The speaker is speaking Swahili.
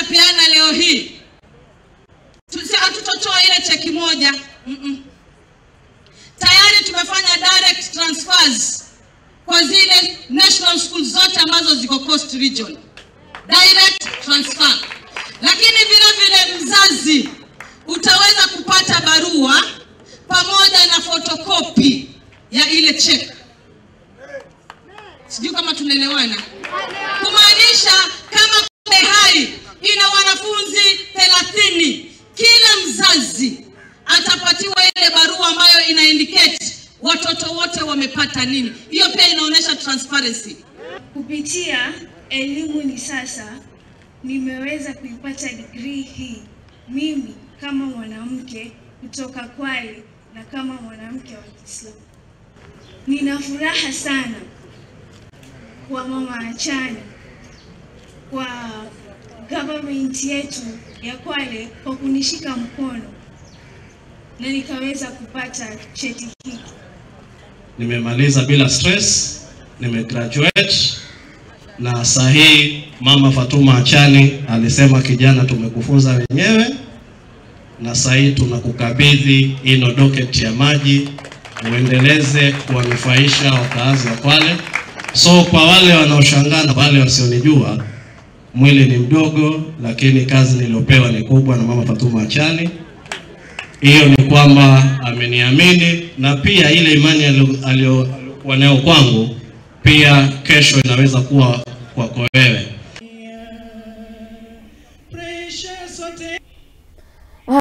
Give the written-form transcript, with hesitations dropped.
tunapeana leo hii, hatutotoa ile cheki moja. Tayari tumefanya direct transfers kwa zile national schools zote ambazo ziko Coast Region. Direct transfer. Lakini vile vile mzazi utaweza kupata barua pamoja na photocopy ya ile check. Sijui kama tunaelewana. Kumaanisha kama Hai ina wanafunzi 30, kila mzazi atapatiwa ile barua ambayo ina indicate watoto wote wamepata nini. Hiyo pia inaonyesha transparency. Kupitia Elimu ni Sasa nimeweza kuipata degree hii mimi kama mwanamke kutoka Kwale na kama mwanamke wa Kiislamu. Nina furaha sana kwa Mama Achani, kwa government yetu ya Kwale kwa kunishika mkono na nikaweza kupata cheti hiki. Nimemaliza bila stress, nimegraduate, na sahi Mama Fatuma Achani alisema kijana, tumekufunza wenyewe na sahi tunakukabidhi ino docket ya maji uendeleze kuwanufaisha wakaazi wa Kwale. So kwa wale wanaoshangaa na wale wasionijua, mwili ni mdogo lakini kazi niliopewa ni kubwa na Mama Fatuma Achani. Hiyo ni kwamba ameniamini, na pia ile imani aliyokuwa nayo kwangu pia kesho inaweza kuwa kwako wewe.